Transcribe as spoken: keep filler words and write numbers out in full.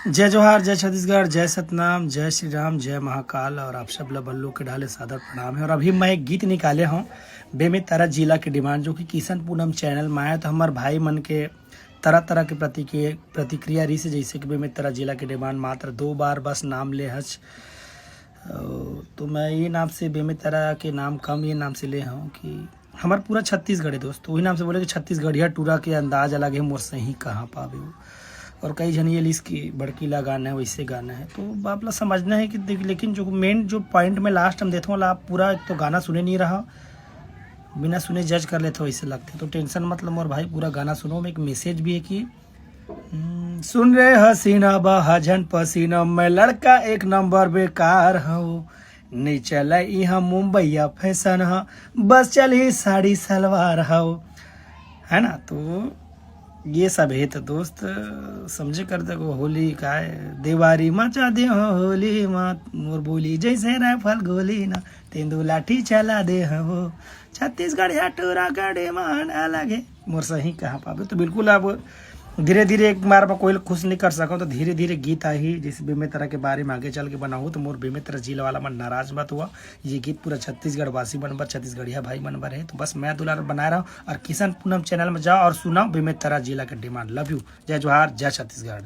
जय जोहार, जय छत्तीसगढ़, जय सतनाम, जय श्री राम, जय महाकाल। और आप सब ला बल्लू के ढाले सादर प्रणाम है। और अभी मैं एक गीत निकाले हूँ बेमेतरा जिला के डिमांड, जो कि किशन पूनम चैनल में आया। तो हमार भाई मन के तरह तरह के प्रति-, प्रतिक्रिया रही से, जैसे कि बेमेतरा जिला के डिमांड मात्र दो बार बस नाम ले हच। अ, तो मैं ये नाम से, बेमेतरा के नाम कम, ये नाम से ले हूँ कि हमार पूरा छत्तीसगढ़ है दोस्त, वही नाम से बोले कि छत्तीसगढ़िया टूरा के अंदाज अलग है, मोर सही कहाँ पावे हो। और कई झन ये लिस की बड़की ला गाना है, वैसे गाना है, तो आप ला समझना है कि देख, लेकिन जो मेन जो पॉइंट में लास्ट हम देते, आप पूरा एक तो गाना सुने नहीं रहा, बिना सुने जज कर लेते हो, ऐसे लगते। तो टेंशन मत लो मोर भाई, पूरा गाना सुनो। में एक मैसेज भी है कि हम्म, सुन रे हसीना, बहा झन पसीना, मैं लड़का एक नंबर बेकार हूँ, नहीं चला यहाँ मुंबईया फैशन ह, बस चल ही साड़ी सलवार हव, है ना? तो ये सब है तो दोस्त, समझे कर देखो, होली का है, देवारी मचा दे हो होली मा, मोर बोली जैसे राइफल गोली ना, तेंदू लाठी चला दे हो। छत्तीसगढ़िया टूरा का डिमांड अलग है, मोर सही कहाँ पावे। तो बिल्कुल, अब धीरे धीरे एक बार में कोई खुश नहीं कर सको, तो धीरे धीरे गीत आही। जैसे बेमेतरा के बारे में आगे चल के बनाऊँ, तो मोर बेमेतरा जिला वाला मन नाराज मत हुआ। ये गीत पूरा छत्तीसगढ़ वासी मन बर, छत्तीसगढ़िया भाई मन बर है। तो बस मैं दुलार बनाए रहा हूँ, और किशन पूनम चैनल में जाओ और सुनाओ बेमेतरा जिला के डिमांड। लव यू, जय जोहार, जय छत्तीसगढ़।